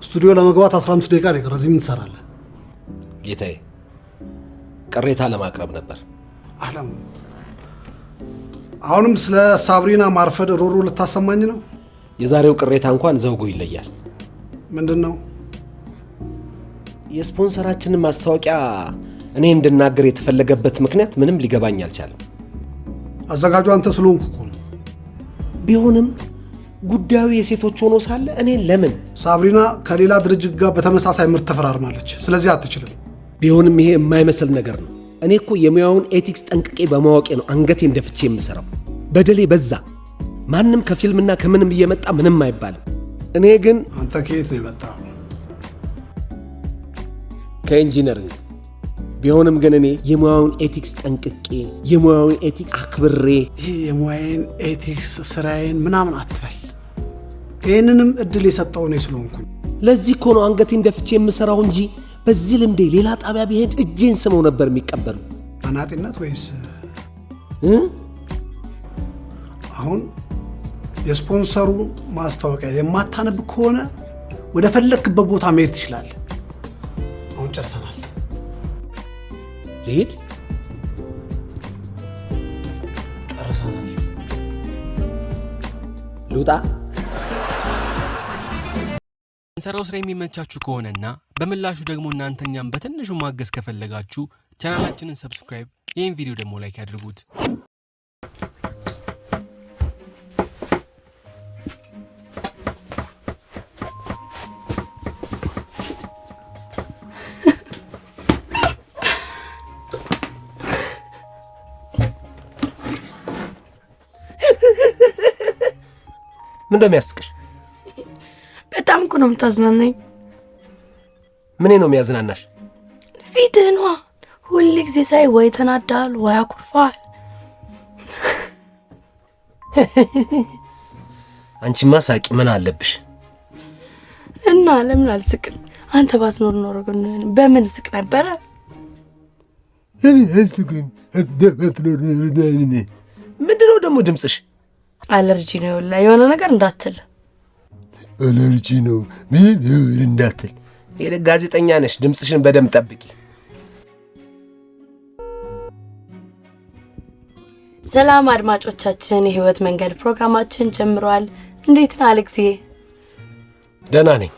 ስቱዲዮ ለመግባት 15 ደቂቃ ነው የቀረ። እዚህ ምን ትሰራለህ? ጌታዬ፣ ቅሬታ ለማቅረብ ነበር። አለም፣ አሁንም ስለ ሳብሪና ማርፈድ ሮሮ ልታሰማኝ ነው? የዛሬው ቅሬታ እንኳን ዘውጉ ይለያል። ምንድን ነው? የስፖንሰራችንን ማስታወቂያ እኔ እንድናገር የተፈለገበት ምክንያት ምንም ሊገባኝ አልቻለም። አዘጋጁ አንተ ስለሆንክ እኮ ነው። ቢሆንም ጉዳዩ የሴቶች ሆኖ ሳለ እኔን ለምን? ሳብሪና ከሌላ ድርጅት ጋር በተመሳሳይ ምርት ተፈራርማለች። ስለዚህ አትችልም። ቢሆንም ይሄ የማይመስል ነገር ነው። እኔ እኮ የሙያውን ethics ጠንቅቄ በማወቄ ነው አንገቴን ደፍቼ የምሰራው። በደሌ በዛ። ማንም ከፊልምና ከምንም እየመጣ ምንም አይባልም። እኔ ግን አንተ ከየት ነው የመጣው? ከ engineering። ቢሆንም ግን እኔ የሙያውን ethics ጠንቅቄ፣ የሙያውን ethics አክብሬ ይሄ የሙያዬን ethics ስራዬን ምናምን አትበል። ይህንንም እድል የሰጠው እኔ ስለሆንኩኝ። ለዚህ እኮ ነው አንገቴን ደፍቼ የምሰራው እንጂ በዚህ ልምዴ ሌላ ጣቢያ ብሄድ እጄን ስመው ነበር የሚቀበሉ። አናጢነት ወይስ እ? አሁን የስፖንሰሩ ማስታወቂያ የማታነብ ከሆነ ወደ ፈለክበት ቦታ መሄድ ትችላለህ። አሁን ጨርሰናል። ልሂድ። ጨርሰናል። ልውጣ። የምንሰራው ስራ የሚመቻችሁ ከሆነና በምላሹ ደግሞ እናንተ እኛን በትንሹ ማገዝ ከፈለጋችሁ ቻናላችንን subscribe፣ ይህን ቪዲዮ ደግሞ like ያድርጉት። ምን እንደሚያስቅሽ? በጣም እኮ ነው የምታዝናናኝ። ምኔ ነው የሚያዝናናሽ? ፊትህ ነዋ። ሁል ጊዜ ሳይ ወይ ተናዳል ወይ አኩርፈዋል። አንቺማ ሳቂ፣ ምን አለብሽ? እና ለምን አልስቅም? አንተ ባትኖር ኖሮ ግን በምን ስቅ ነበረ? ምንድነው ደግሞ ድምፅሽ? አለርጂ ነው የሆነ ነገር እንዳትል። አለርጂ ነው እንዳትል። ይልቅ ጋዜጠኛ ነሽ፣ ድምፅሽን በደንብ ጠብቂ። ሰላም አድማጮቻችን፣ የህይወት መንገድ ፕሮግራማችን ጀምሯል። እንዴት ነህ አሌክስዬ? ደህና ነኝ።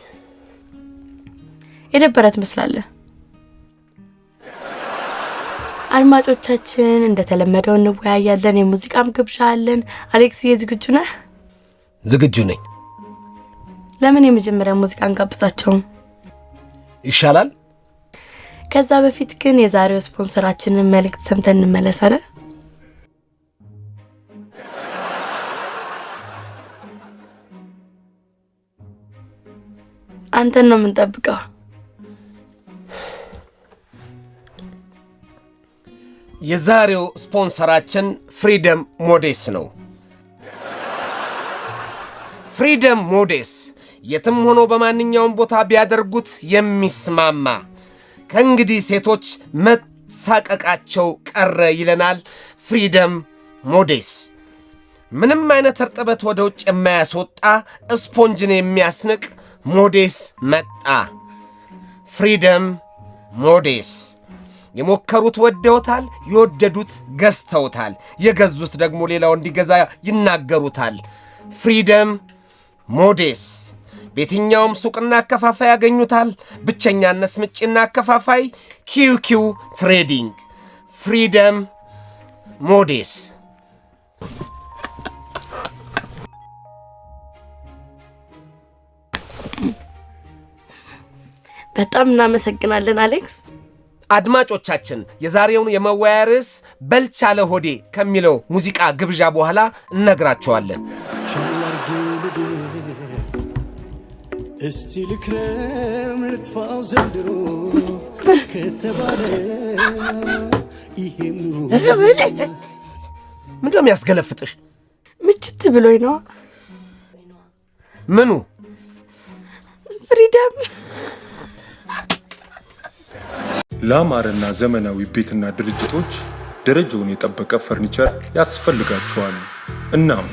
የደበረ ትመስላለህ። አድማጮቻችን፣ እንደተለመደው እንወያያለን፣ የሙዚቃም ግብዣ አለን። አሌክስዬ፣ ዝግጁ ነህ? ዝግጁ ነኝ። ለምን የመጀመሪያ ሙዚቃ እንጋብዛቸውም? ይሻላል። ከዛ በፊት ግን የዛሬው ስፖንሰራችንን መልእክት ሰምተን እንመለስ አይደል? አንተን ነው የምንጠብቀው። የዛሬው ስፖንሰራችን ፍሪደም ሞዴስ ነው። ፍሪደም ሞዴስ የትም ሆኖ በማንኛውም ቦታ ቢያደርጉት የሚስማማ፣ ከእንግዲህ ሴቶች መሳቀቃቸው ቀረ ይለናል። ፍሪደም ሞዴስ ምንም አይነት እርጥበት ወደ ውጭ የማያስወጣ፣ ስፖንጅን የሚያስንቅ ሞዴስ መጣ። ፍሪደም ሞዴስ የሞከሩት ወደውታል፣ የወደዱት ገዝተውታል፣ የገዙት ደግሞ ሌላው እንዲገዛ ይናገሩታል። ፍሪደም ሞዴስ በየትኛውም ሱቅና አከፋፋይ ያገኙታል። ብቸኛነት ምንጭና አከፋፋይ ኪውኪው ትሬዲንግ። ፍሪደም ሞዴስ። በጣም እናመሰግናለን አሌክስ። አድማጮቻችን፣ የዛሬውን የመወያያ ርዕስ በልቻለ ሆዴ ከሚለው ሙዚቃ ግብዣ በኋላ እነግራችኋለን። እስቲ ልክረም ልጥፋው ዘንድሮ ከተባለ ይሄም ኑሮ። ምንድነው የሚያስገለፍጥሽ? ምችት ብሎኝ ነዋ። ምኑ? ፍሪደም። ላማረና ዘመናዊ ቤትና ድርጅቶች ደረጃውን የጠበቀ ፈርኒቸር ያስፈልጋቸዋል። እናም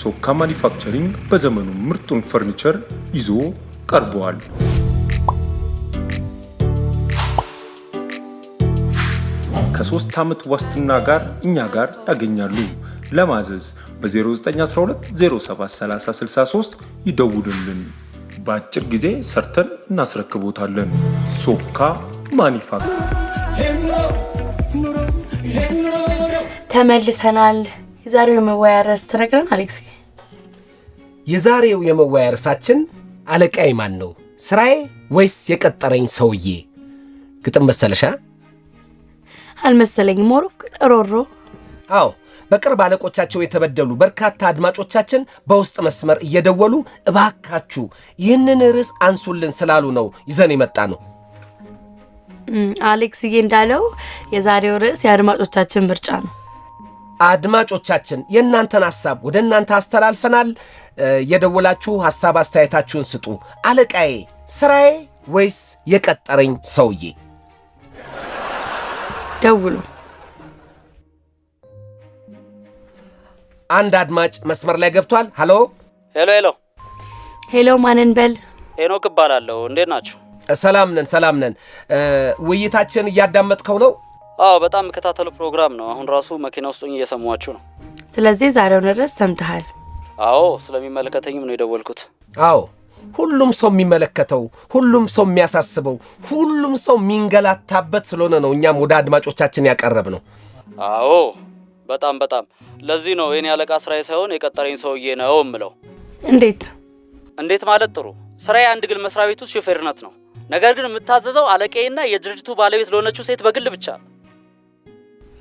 ሶካ ማኒፋክቸሪንግ በዘመኑ ምርጡን ፈርኒቸር ይዞ ቀርቧል። ከ3 ዓመት ዋስትና ጋር እኛ ጋር ያገኛሉ። ለማዘዝ በ0912 073063 ይደውሉልን። በአጭር ጊዜ ሰርተን እናስረክቦታለን። ሶካ ማኒፋክቸር። ተመልሰናል። የዛሬው የመወያያ ርዕስ ትነግረን አሌክስ? የዛሬው የመወያያ ርዕሳችን አለቃዬ ማን ነው፣ ስራዬ ወይስ የቀጠረኝ ሰውዬ? ግጥም መሰለሻ? አልመሰለኝም። ሞሮፍ ግን ሮሮ። አዎ፣ በቅርብ አለቆቻቸው የተበደሉ በርካታ አድማጮቻችን በውስጥ መስመር እየደወሉ እባካችሁ ይህንን ርዕስ አንሱልን ስላሉ ነው ይዘን የመጣ ነው። አሌክስዬ እንዳለው የዛሬው ርዕስ የአድማጮቻችን ምርጫ ነው። አድማጮቻችን የእናንተን ሐሳብ ወደ እናንተ አስተላልፈናል። የደወላችሁ ሐሳብ አስተያየታችሁን ስጡ። አለቃዬ ስራዬ ወይስ የቀጠረኝ ሰውዬ? ደውሉ። አንድ አድማጭ መስመር ላይ ገብቷል። ሃሎ። Hello hello። Hello፣ ማንን በል? ሄኖክ እባላለሁ። እንዴት ናችሁ? ሰላም ነን፣ ሰላም ነን። ውይይታችን እያዳመጥከው ነው? አዎ፣ በጣም የምከታተለው ፕሮግራም ነው። አሁን ራሱ መኪና ውስጥ ሆኜ እየሰማኋችሁ ነው። ስለዚህ ዛሬውን ርዕስ ሰምተሃል? አዎ፣ ስለሚመለከተኝም ነው የደወልኩት። አዎ፣ ሁሉም ሰው የሚመለከተው፣ ሁሉም ሰው የሚያሳስበው፣ ሁሉም ሰው የሚንገላታበት ስለሆነ ነው እኛም ወደ አድማጮቻችን ያቀረብ ነው። አዎ፣ በጣም በጣም። ለዚህ ነው የኔ አለቃ ስራዬ ሳይሆን የቀጠረኝ ሰውዬ ነው እምለው። እንዴት? እንዴት ማለት ጥሩ። ስራዬ አንድ ግል መስሪያ ቤት ውስጥ ሾፌርነት ነው። ነገር ግን የምታዘዘው አለቃዬና የድርጅቱ ባለቤት ለሆነችው ሴት በግል ብቻ።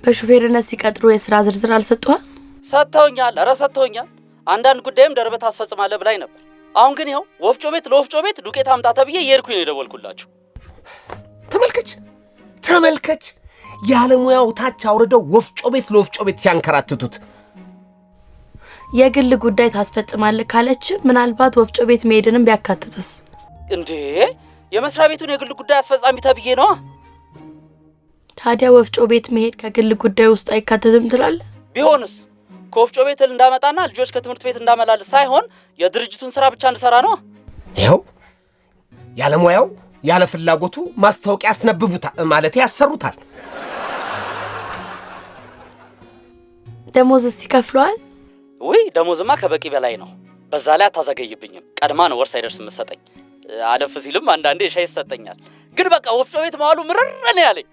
በሹፌርነት ሲቀጥሩ የስራ ዝርዝር አልሰጡህም? ሰጥተውኛል። ኧረ ሰጥተውኛል። አንዳንድ ጉዳይም ደርበህ ታስፈጽማለህ ብላኝ ነበር። አሁን ግን ይኸው ወፍጮ ቤት ለወፍጮ ቤት ዱቄት አምጣ ተብዬ እየሄድኩኝ ነው የደወልኩላችሁ። ተመልከች ተመልከች፣ ያለሙያው ታች አውርደው ወፍጮ ቤት ለወፍጮ ቤት ሲያንከራትቱት። የግል ጉዳይ ታስፈጽማለህ ካለች ምናልባት ወፍጮ ቤት መሄድንም ቢያካትቱስ? እንዴ፣ የመስሪያ ቤቱን የግል ጉዳይ አስፈጻሚ ተብዬ ነዋ። ታዲያ ወፍጮ ቤት መሄድ ከግል ጉዳይ ውስጥ አይካተትም ትላለህ? ቢሆንስ ከወፍጮ ቤት እህል እንዳመጣና ልጆች ከትምህርት ቤት እንዳመላልስ ሳይሆን የድርጅቱን ስራ ብቻ እንድሰራ ነው። ይኸው ያለሙያው ያለ ፍላጎቱ ማስታወቂያ ያስነብቡታል፣ ማለት ያሰሩታል። ደሞዝስ ይከፍለዋል? ውይ ደሞዝማ ከበቂ በላይ ነው። በዛ ላይ አታዘገይብኝም። ቀድማ ነው ወር ሳይደርስ የምትሰጠኝ። አለፍ ሲልም አንዳንዴ ሻይ ይሰጠኛል። ግን በቃ ወፍጮ ቤት መዋሉ ምርር ነው ያለኝ።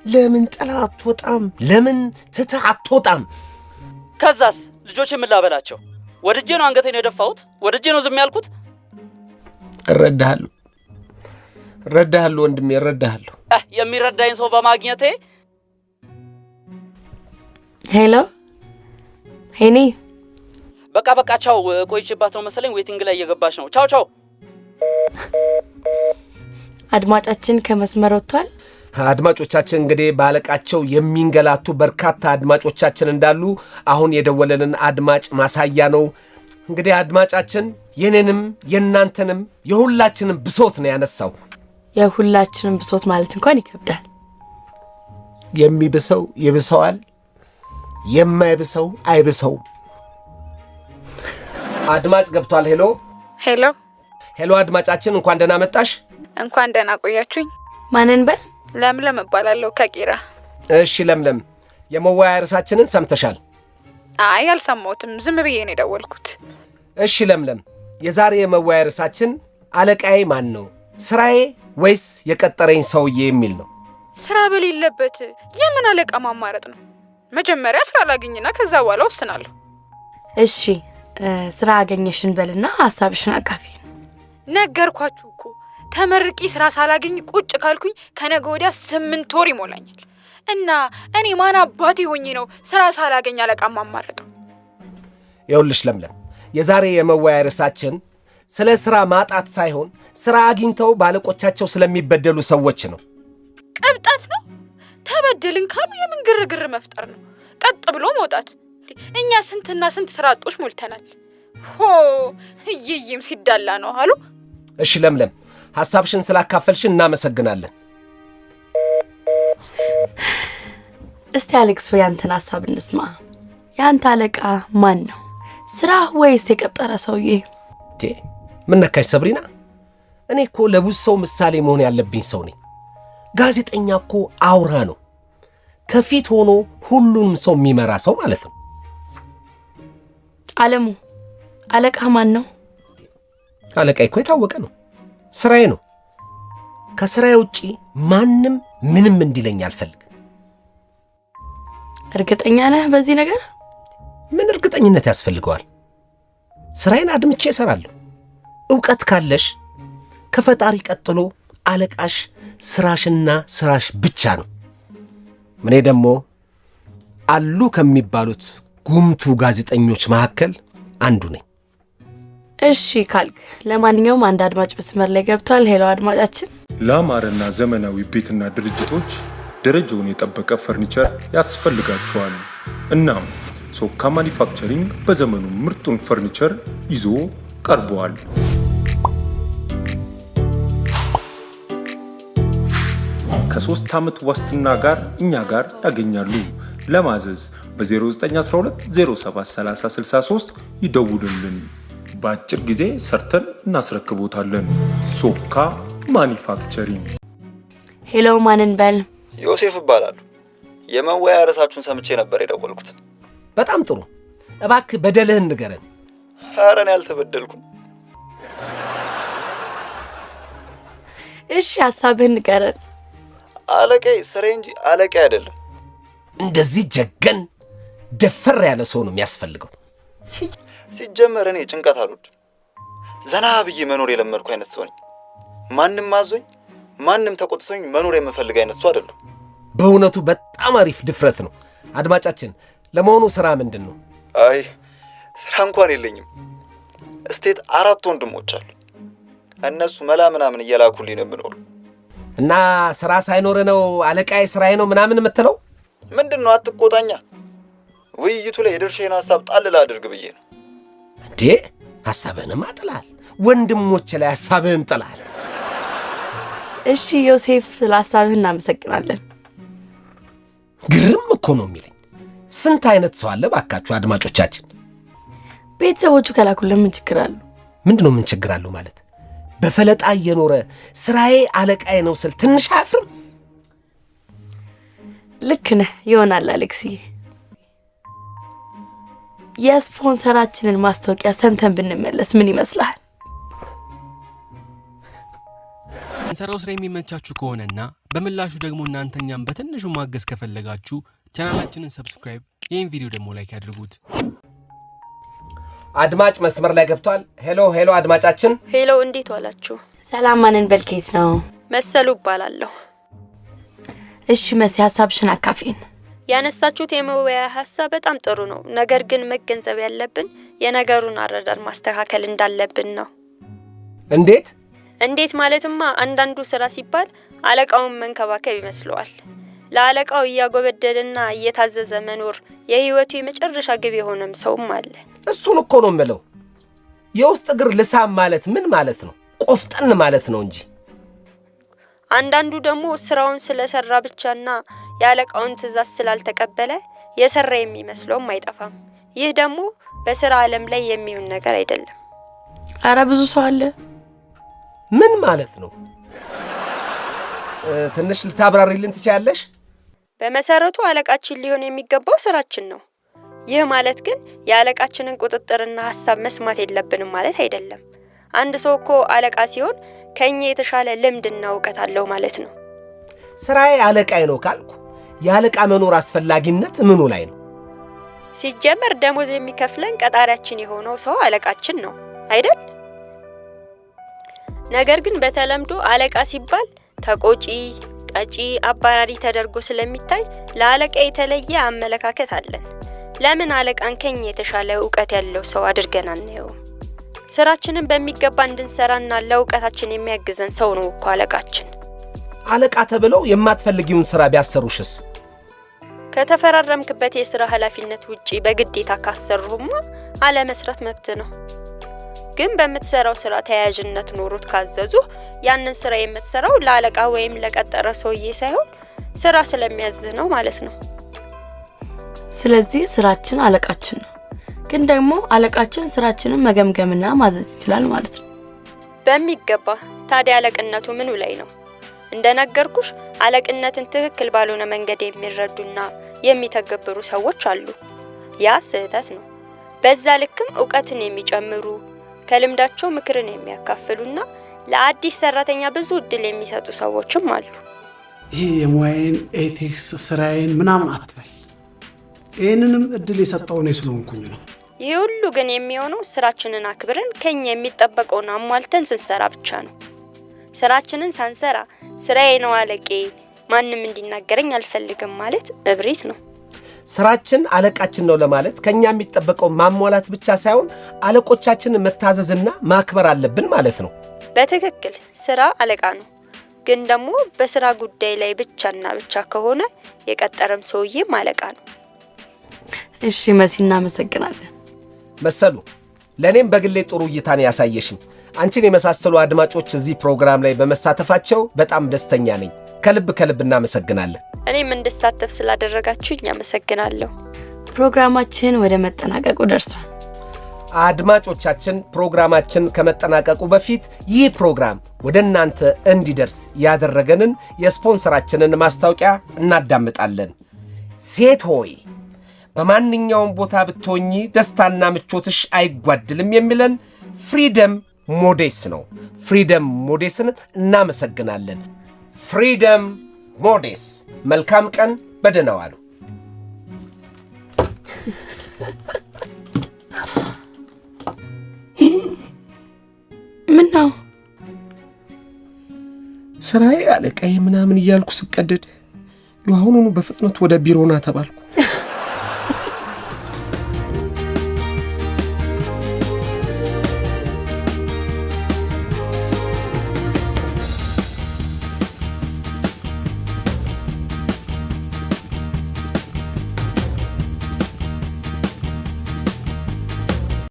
ለምን ጥላ አትወጣም? ለምን ትተህ አትወጣም? ከዛስ ልጆች የምላበላቸው ወድጄ ነው አንገቴን የደፋሁት? ወድጄ ነው ዝም ያልኩት? እረዳሃለሁ፣ እረዳሃለሁ ወንድሜ፣ እረዳሃለሁ። የሚረዳኝ ሰው በማግኘቴ። Hello ሄኒ። በቃ በቃ ቻው። ቆይቼባት ነው መሰለኝ waiting ላይ እየገባች ነው። ቻው ቻው። አድማጫችን ከመስመር ወጥቷል። አድማጮቻችን እንግዲህ በአለቃቸው የሚንገላቱ በርካታ አድማጮቻችን እንዳሉ አሁን የደወለልን አድማጭ ማሳያ ነው። እንግዲህ አድማጫችን የኔንም የእናንተንም የሁላችንም ብሶት ነው ያነሳው። የሁላችንም ብሶት ማለት እንኳን ይከብዳል። የሚብሰው ይብሰዋል፣ የማይብሰው አይብሰውም። አድማጭ ገብቷል። Hello Hello Hello፣ አድማጫችን እንኳን ደህና መጣሽ። እንኳን ደህና ቆያችሁኝ። ማንን በል? ለምለም እባላለሁ ከቂራ። እሺ ለምለም፣ የመወያያ ርዕሳችንን ሰምተሻል? አይ አልሰማሁትም፣ ዝም ብዬ ነው የደወልኩት። እሺ ለምለም፣ የዛሬ የመወያያ ርዕሳችን አለቃዬ ማን ነው፣ ስራዬ ወይስ የቀጠረኝ ሰውዬ የሚል ነው። ስራ በሌለበት የምን አለቃ ማማረጥ ነው? መጀመሪያ ስራ ላግኝና ከዛ በኋላ ወስናለሁ። እሺ ስራ አገኘሽን በልና ሀሳብሽን አካፊ። ነገርኳችሁ እኮ ተመርቂ ስራ ሳላገኝ ቁጭ ካልኩኝ ከነገ ወዲያ 8 ወር ይሞላኛል። እና እኔ ማን አባቴ ሆኜ ነው ስራ ሳላገኝ አለቃ ማማረጠው? ይኸውልሽ ለምለም፣ የዛሬ የመወያያ ርዕሳችን ስለ ስራ ማጣት ሳይሆን ስራ አግኝተው ባለቆቻቸው ስለሚበደሉ ሰዎች ነው። ቅብጠት ነው። ተበደልን ካሉ የምን ግርግር መፍጠር ነው? ቀጥ ብሎ መውጣት። እኛ ስንትና ስንት ስራ አጦች ሞልተናል። ሆ እይይም ሲዳላ ነው አሉ። እሺ ለምለም፣ ሐሳብሽን ስላካፈልሽን እናመሰግናለን። እስቲ አሌክስ ያንተን ሐሳብ እንስማ። ያንተ አለቃ ማን ነው? ስራ ወይስ የቀጠረ ሰውዬ? ምን ነካሽ ሰብሪና? እኔ እኮ ለብዙ ሰው ምሳሌ መሆን ያለብኝ ሰው ነኝ። ጋዜጠኛ እኮ አውራ ነው። ከፊት ሆኖ ሁሉንም ሰው የሚመራ ሰው ማለት ነው። አለሙ፣ አለቃህ ማን ነው? አለቃዬ እኮ የታወቀ ነው፣ ስራዬ ነው። ከስራዬ ውጪ ማንም ምንም እንዲለኝ አልፈልግም። እርግጠኛ ነህ በዚህ ነገር? ምን እርግጠኝነት ያስፈልገዋል? ስራዬን አድምቼ እሰራለሁ። እውቀት ካለሽ ከፈጣሪ ቀጥሎ አለቃሽ ስራሽና ስራሽ ብቻ ነው። እኔ ደግሞ አሉ ከሚባሉት ጉምቱ ጋዜጠኞች መካከል አንዱ ነኝ። እሺ ካልክ፣ ለማንኛውም አንድ አድማጭ መስመር ላይ ገብቷል። Hello አድማጫችን። ለአማረና ዘመናዊ ቤትና ድርጅቶች ደረጃውን የጠበቀ ፈርኒቸር ያስፈልጋቸዋል። እናም ሶካ ማኒፋክቸሪንግ በዘመኑ ምርጡን ፈርኒቸር ይዞ ቀርቧል። ከ3 ዓመት ዋስትና ጋር እኛ ጋር ያገኛሉ። ለማዘዝ በ0912 073063 ይደውሉልን። በአጭር ጊዜ ሰርተን እናስረክቦታለን። ሶካ ማኒፋክቸሪንግ። Hello፣ ማን እንበል? ዮሴፍ እባላለሁ። የመወያያ ርዕሳችሁን ሰምቼ ነበር የደወልኩት። በጣም ጥሩ። እባክህ በደልህን ንገረን። ኧረ እኔ አልተበደልኩም። እሺ ሀሳብህን ንገረን። አለቃዬ ስራዬ እንጂ አለቃዬ አይደለም። እንደዚህ ጀገን ደፈር ያለ ሰው ነው የሚያስፈልገው። ሲጀመር እኔ ጭንቀት አልወድም። ዘና ብዬ መኖር የለመድኩ አይነት ሰው ነኝ። ማንም አዞኝ ማንም ተቆጥቶኝ መኖር የምፈልግ አይነት ሰው አይደለሁም። በእውነቱ በጣም አሪፍ ድፍረት ነው። አድማጫችን፣ ለመሆኑ ስራ ምንድን ነው? አይ፣ ስራ እንኳን የለኝም። እስቴት አራት ወንድሞች አሉ። እነሱ መላ ምናምን እየላኩልኝ ነው የምኖረው። እና ስራ ሳይኖር ነው አለቃዬ ስራዬ ነው ምናምን የምትለው? ምንድን ነው አትቆጣኛ። ውይይቱ ላይ የድርሻዬን ሀሳብ ጣል ላድርግ ብዬ ነው። እንዴ፣ ሀሳብህንማ ጥላል። ወንድሞች ላይ ሀሳብህን ጥላል። እሺ ዮሴፍ፣ ስለ ሀሳብህ እናመሰግናለን። ግርም እኮ ነው የሚለኝ። ስንት አይነት ሰው አለ ባካችሁ አድማጮቻችን። ቤተሰቦቹ ከላኩልን ምን ችግር አለው? ምንድን ነው ምን ችግር አለው ማለት? በፈለጣ እየኖረ ስራዬ አለቃዬ ነው ስል ትንሽ አያፍርም? ልክ ነህ ይሆናል አሌክስዬ። የስፖንሰራችንን ማስታወቂያ ሰምተን ብንመለስ ምን ይመስልሃል? የምንሰራው ስራ የሚመቻችሁ ከሆነና በምላሹ ደግሞ እናንተ እኛን በትንሹ ማገዝ ከፈለጋችሁ ቻናላችንን subscribe፣ ይህን ቪዲዮ ደግሞ like ያድርጉት። አድማጭ መስመር ላይ ገብቷል። Hello hello፣ አድማጫችን። Hello፣ እንዴት ዋላችሁ? ሰላም፣ ማን እንበል፣ ከየት ነው? መሰሉ እባላለሁ። እሺ መሲ፣ ሀሳብሽን አካፍዪን። ያነሳችሁት የመወያያ ሀሳብ በጣም ጥሩ ነው። ነገር ግን መገንዘብ ያለብን የነገሩን አረዳድ ማስተካከል እንዳለብን ነው። እንዴት? እንዴት ማለትማ አንዳንዱ ስራ ሲባል አለቃውን መንከባከብ ይመስለዋል። ለአለቃው እያጎበደደና እየታዘዘ መኖር የህይወቱ የመጨረሻ ግብ የሆነም ሰውም አለ። እሱን እኮ ነው የምለው። የውስጥ እግር ልሳም ማለት ምን ማለት ነው? ቆፍጠን ማለት ነው እንጂ። አንዳንዱ ደግሞ ስራውን ስለሰራ ብቻና የአለቃውን ትዕዛዝ ስላልተቀበለ የሰራ የሚመስለውም አይጠፋም። ይህ ደግሞ በስራ ዓለም ላይ የሚሆን ነገር አይደለም። አረ ብዙ ሰው አለ። ምን ማለት ነው? ትንሽ ልታብራሪልን ትችያለሽ? በመሰረቱ አለቃችን ሊሆን የሚገባው ስራችን ነው። ይህ ማለት ግን የአለቃችንን ቁጥጥርና ሀሳብ መስማት የለብንም ማለት አይደለም። አንድ ሰው እኮ አለቃ ሲሆን ከኛ የተሻለ ልምድና እውቀት አለው ማለት ነው። ስራዬ አለቃዬ ነው ካልኩ የአለቃ መኖር አስፈላጊነት ምኑ ላይ ነው? ሲጀመር ደሞዝ የሚከፍለን ቀጣሪያችን የሆነው ሰው አለቃችን ነው አይደል? ነገር ግን በተለምዶ አለቃ ሲባል ተቆጪ፣ ቀጪ፣ አባራሪ ተደርጎ ስለሚታይ ለአለቃ የተለየ አመለካከት አለን። ለምን አለቃን ከኛ የተሻለ እውቀት ያለው ሰው አድርገን አናየውም? ስራችንን በሚገባ እንድንሰራና ለእውቀታችን የሚያግዘን ሰው ነው እኮ አለቃችን። አለቃ ተብለው የማትፈልጊውን ስራ ቢያሰሩሽስ? ከተፈራረምክበት የስራ ኃላፊነት ውጪ በግዴታ ካሰሩህማ አለመስራት መብት ነው። ግን በምትሰራው ስራ ተያያዥነት ኖሮት ካዘዙ ያንን ስራ የምትሰራው ለአለቃ ወይም ለቀጠረ ሰውዬ ሳይሆን ስራ ስለሚያዝህ ነው ማለት ነው። ስለዚህ ስራችን አለቃችን ነው። ግን ደግሞ አለቃችን ስራችንን መገምገምና ማዘዝ ይችላል ማለት ነው። በሚገባ። ታዲያ አለቅነቱ ምኑ ላይ ነው? እንደነገርኩሽ አለቅነትን ትክክል ባልሆነ መንገድ የሚረዱና የሚተገብሩ ሰዎች አሉ። ያ ስህተት ነው። በዛ ልክም እውቀትን የሚጨምሩ፣ ከልምዳቸው ምክርን የሚያካፍሉና ለአዲስ ሰራተኛ ብዙ እድል የሚሰጡ ሰዎችም አሉ። ይሄ የሙያዬን ethics ስራዬን ምናምን አትበል። ይህንንም እድል የሰጠው እኔ ስለሆንኩኝ ነው። ይህ ሁሉ ግን የሚሆነው ስራችንን አክብረን ከኛ የሚጠበቀውን አሟልተን ስንሰራ ብቻ ነው። ስራችንን ሳንሰራ ስራዬ ነው አለቄ፣ ማንም እንዲናገረኝ አልፈልግም ማለት እብሪት ነው። ስራችን አለቃችን ነው ለማለት ከኛ የሚጠበቀው ማሟላት ብቻ ሳይሆን አለቆቻችንን መታዘዝና ማክበር አለብን ማለት ነው። በትክክል ስራ አለቃ ነው። ግን ደግሞ በስራ ጉዳይ ላይ ብቻና ብቻ ከሆነ የቀጠረም ሰውዬም አለቃ ነው። እሺ መሲ፣ እናመሰግናለን። መሰሉ፣ ለእኔም በግሌ ጥሩ እይታን ያሳየሽኝ፣ አንቺን የመሳሰሉ አድማጮች እዚህ ፕሮግራም ላይ በመሳተፋቸው በጣም ደስተኛ ነኝ። ከልብ ከልብ እናመሰግናለን። እኔም እንድሳተፍ ስላደረጋችሁኝ አመሰግናለሁ። ፕሮግራማችን ወደ መጠናቀቁ ደርሷል። አድማጮቻችን፣ ፕሮግራማችን ከመጠናቀቁ በፊት ይህ ፕሮግራም ወደ እናንተ እንዲደርስ ያደረገንን የስፖንሰራችንን ማስታወቂያ እናዳምጣለን። ሴት ሆይ፣ በማንኛውም ቦታ ብትሆኚ ደስታና ምቾትሽ አይጓድልም የሚለን ፍሪደም ሞዴስ ነው። ፍሪደም ሞዴስን እናመሰግናለን። ፍሪደም ሞዴስ። መልካም ቀን፣ በደህና ዋሉ። ምን ነው? ስራዬ አለቃዬ ምናምን እያልኩ ስቀደድ አሁኑኑ በፍጥነት ወደ ቢሮ ና ተባልኩ።